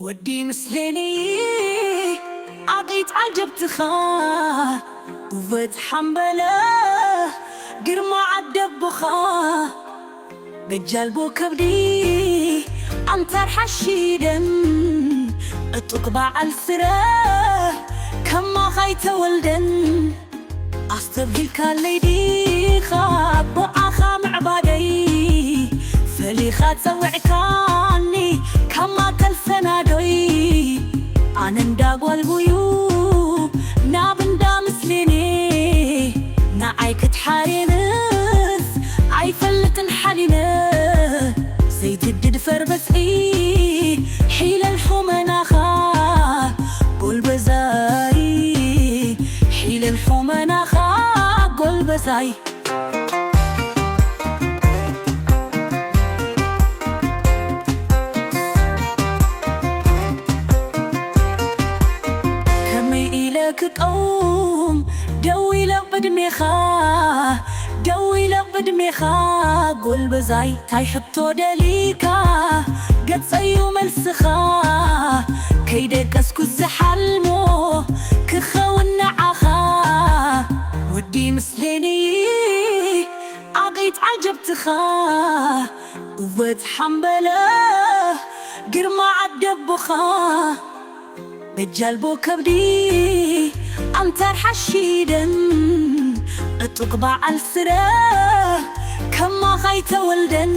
ወዲ ምስሌኒ ኣቂት ዓጀብትኻ፣ ውበት ሓምበለ ግርማ ዓደቦኻ፣ በጃልቦ ከብዲ ኣንታር ሓሺደን፣ ዕጡቕ በዓል ስረ ከማኻ ኣይተወልደን። ኣስተብሂልካለይ ዲኻ ብኣኻ ምዕባደይ፣ ፈሊኻ ጸዊዕካኒ ካብ ማእከል ሰናዶይ። ኣነ እንዳ ጓል ጉዩ ናብ እንዳ ምስሌኔ፣ ንዓይ ክትሓሬንስ ኣይፈልጥን ሓሊነ። ዘይትድፈር በዝሒ ሒለል ሑመናኻ ጎልበዛይ፣ ሒለል ሑመናኻ ጎልበዛይ። ከመይ ኢለ ክቀውም ደው ኢለ ቅድሜኻ፣ ደው ኢለ ቅድሜኻ ጎልበዛይ። ታይ ሕቶ ደሊካ ገጸዩ መልስኻ፣ ከይደቀስኩ ዝሓልሞ ክኸውን ንዓኻ። ወዲ ምስሌኒ ኣቂት ዓጀብትኻ፣ ውበት ሓምበለ ግርማ ዓደቦኻ፣ በጃልቦ ከብዲ ኣንታር ሓሺደን፣ ዕጡቕ በዓል ስረ ከማኻ ኣይተወልደን።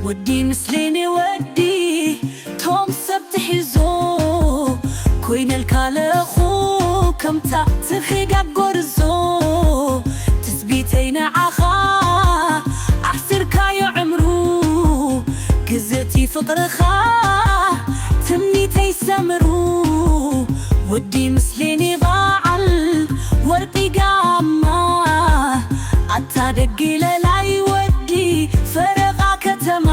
ወዲ ምስሌኒ ወዲ ቶም ሰብ ትሒዞ፣ ኮይነልካ ለኹ ከምታ ትኺጋግ ጎርዞ። ትጽቢተይ ንዓኻ ኣሕሲርካዮ ዕምሩ፣ ግዝእቲ ፍቕርኻ ትምኒተይ ሰምሩ። ወዲ ምስሌኒ በዓል ወርቂ ጋማ፣ ኣታ ደጊ ለላይ ወዲ ፈረቓ ከተማ።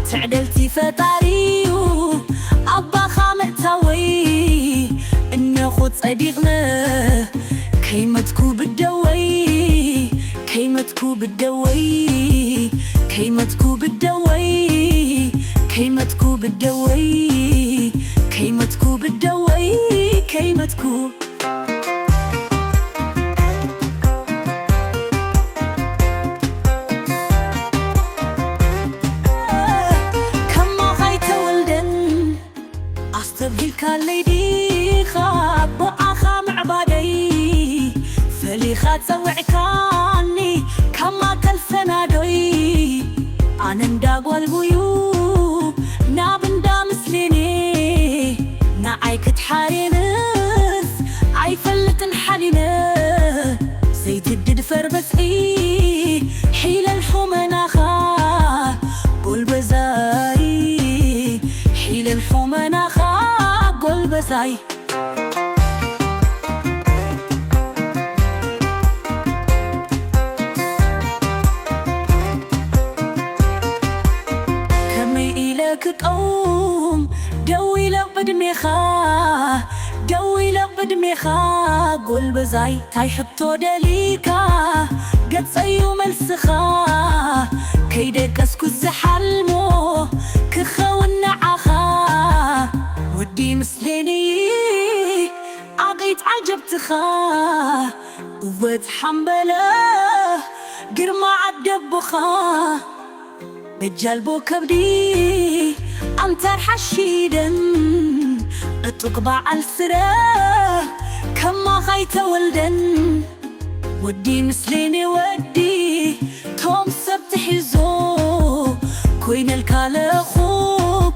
ትዕደልቲ ፈጣሪዩ ኣባኻ ምእታወይ፣ እነኹ ጸዲቕነ ከይመትኩ ብደወይ፣ ከይመትኩ ብደወይ፣ ከይመትኩ ብደወይ፣ ከይመትኩ ብደወይ፣ ከይመትኩ ብደወይ፣ ከይመትኩ። ከማኻ ኣይተወልደን። ኣስተብሂልካለይ ዲኻ ብኣኻ ምዕባደይ፣ ፈሊኻ ጸዊዕካኒ ካብ ማእከል ሰናዶይ። ኣነ እንዳ ጓል ጉዩ ናብ እንዳ ምስሌኔ፣ ንዓይ ክትሓሬንስ ኣይፈልጥን ሓሊነ። ዘይትድፈር በዝሒ ሒለል ሑመናኻ ጎልበዛይ፣ ሒለል ሑመናኻ ጎልበዛይ። ከመይ ኢለ ክቀውም ደው ኢለ ቅድሜኻ፣ ደው ኢለ ቅድሜኻ ጎልበዛይ። ታይ ሕቶ ደሊካ ገጸዩ መልስኻ፣ ከይደቀስኩ ዝሓልሞ ክኸውን ንዓኻ። ወዲ ምስሌኒ ኣቂት ዓጀብትኻ፣ ውበት ሓምበለ ግርማ ዓደቦኻ፣ በጃልቦ ከብዲ ኣንታር ሓሺደን፣ ዕጡቕ በዓል ስረ ከማኻ ኣይተወልደን። ወዲ ምስሌኒ ወዲ ቶም ሰብ ትሒዞ፣ ኮይነልካ ለኹ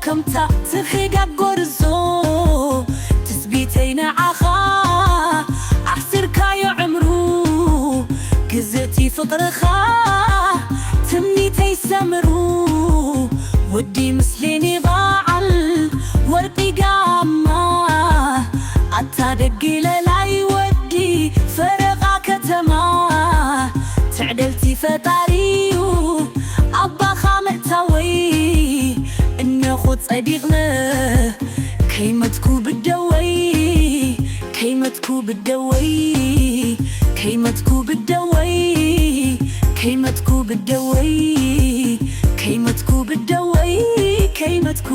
ከምታ ትኺጋግ ጎርዞ። ትጽቢተይ ንዓኻ ኣሕሲርካዮ ዕምሩ፣ ግዝእቲ ፍቕርኻ ትምኒተይ ሰምሩ። ወዲ ምስሌኒ በዓል ወርቂ ጋማ፣ ኣታ ደጊ ለላይ ወዲ ፈረቓ ከተማ። ትዕደልቲ ፈጣሪዩ ኣባኻ ምእታወይ፣ እነኹ ጸዲቕነ ከይመትኩ ብደወይ፣ ከይመትኩ ብደወይ፣ ከይመትኩ ብደወይ፣ ከይመትኩ ብደወይ፣ ከይመትኩ ብደወይ፣ ከይመትኩ